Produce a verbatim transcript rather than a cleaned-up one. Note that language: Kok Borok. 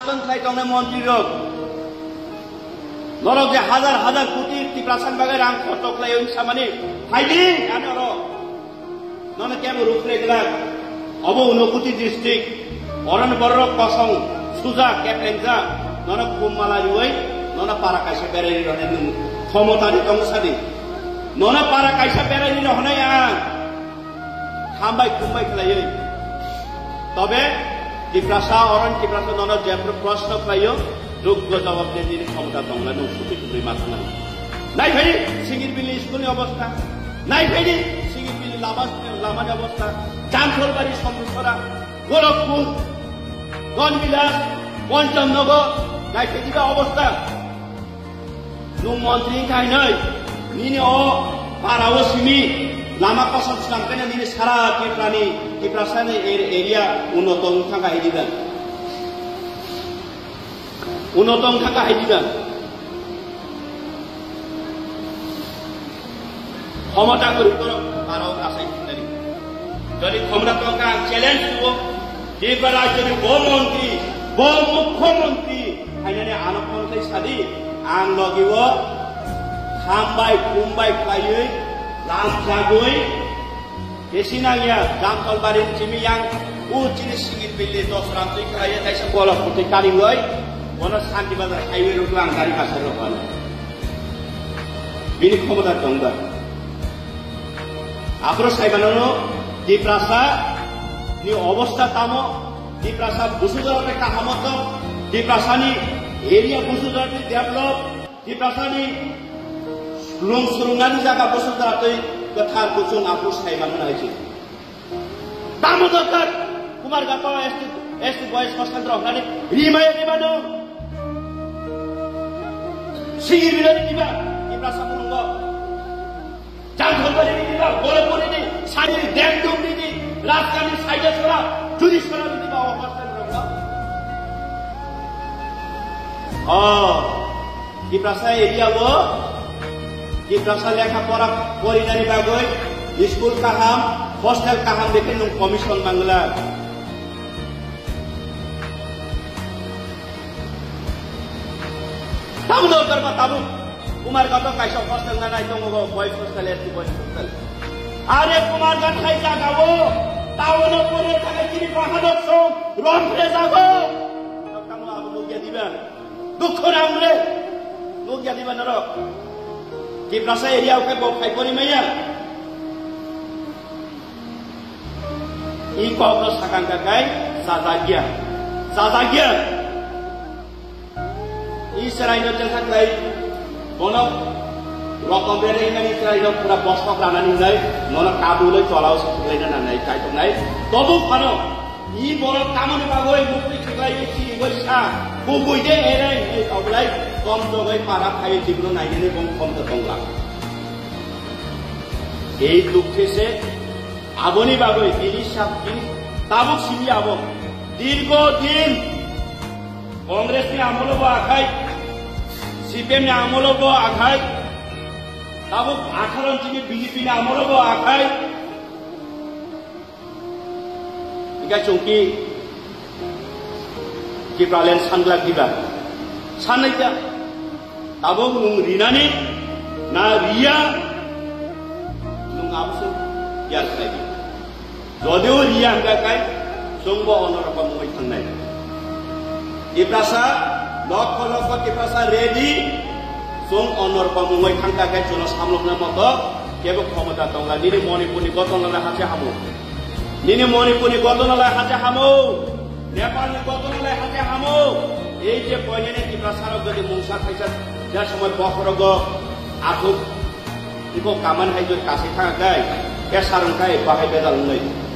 Khlai tongnai montri rok. Norok je hajar hajar koti Tiprasa ni bagwi rang khorchok khlai wng samani phaidi ani oro. Nono kebo rukre glak. Obo Unakoti district. Oroni borok kosong suja keplengjak. Nono khum mala riwi nono para kaisa berai roni nwng khomota ni tongo sadi. Nono para kaisa berai roni honai ang. Hambai khumbai khlaiwi. Tobe Tiprasa, oron Tiprasa nono jephru proshno khlaio, joggo jawab de nini khomota tongla nwng suti suti ma thangna. Nai phai Singir Bili school ni obostha. Nai phai Singir Bili lama, lama ni obostha. Jamsolbari, Somsora, Gorakhpur, Ganj Vilas, Kanchannagar, nai phai ba obostha. Nwng montri wngkha hinwi nini o para o simi lama kosong swnam khe nini sara Tripura ni, Tiprasa ni er-, area unnoto wngkha kha hai diban. Unnoto wngkha kha hai diban. Khomota kwrwi borok para o kasai hinani. Jodi khomota tongkha ang challenge tubo. Tripura rajyoni bo montri, bo mukhyamantri, phainani ano phone khai sadi, ang logi o hambai, khumbai khlaiwi, lamjagwi, besi nangya, Jamsolbari ni simi yang, o chini Singir Bili dos ram twi khlaiya, kaisa bolok putwi karingwi, bono Santi Bazar highway road o ang gari kasar rok ano. Bini khomota tongda. Aphuru sai mano Tiprasa ni obostha tamo, Tiprasa busu jora tei kaham tong, Tiprasa ni area busu jora tei develop, Tiprasa ni lung surungnani jaga busu jora tei kwthar kuchung aphuru sai mano nai se. Tamo dorkar Kumar Gato S T, S T boys hostel rok nani rimaya rimano. Singir Bili ni ba, Tiprasa mulungo. Jangkhonbari ni ba, Bolopuri ni, Sani Dengdung ni, Rajkani Saidasora, Jurisora ni ba, o hostel rok no. Oh, Tiprasa area o, Tiprasa lekha pora porinani bagwi, school kaham, hostel kaham dekhe nwng commission mangla. Tamo dorkar ba tabuk. Kumar Gato kaisa hostel na nai tongo go, boys hostel, S T boys hostel. Are Kumar Gato hai jaga o, town o pore thangwi chini bahanok song, rom phre jago. Tamo abo nugya diba? Dukho nang re. Nugya diba norok? Tiprasa area o khe bo khai pori maya. I kokno sakang kakai sajagya. Sajagya. Israel no jesa kai bono rokom bere hinani Israel no pura bostok ranani jai nono kabuloi tolao se khlaina nanai kai tongnai. Tobu phano i borok tamoni bagoi mukti khiklai si igoi sa kubui de ere hinai toblai kom jogoi para khai jibro nainani bong kom to tongla. Ei dukhe se Aboni bagwi tini sab-, tini tabuk simi abo dirgo din Congress ni amolo bo akhai, C P M ni amolo bo akhai, tabuk atharo ni B J P ni amolo bo akhai. Ika chungki Tipraland sanglak diba? Sanai ta. Tabuk nwng rinani na riya, nwng abo se yar khlai di. Jodiu riya hwnkha khe, chwngbo onorokho mungwi thangnai. Tiprasa, lokho lokho Tiprasa ready, chwng onorokho mungwi thangkha khe, chwngno samlokna moto kebo khomota tongla. Nini Manipurni gotona le hache hamo. Nini Manipurni gotona le hache hamo. Nepalni gotona le hache hamo. Ei je koinene Tiprasarok jodi mungsa khaisa, je somoi bokhorogo athuk iko kaman hai jodi kasai thangkha khe, ke sarwngkha bahai bedal wngnai.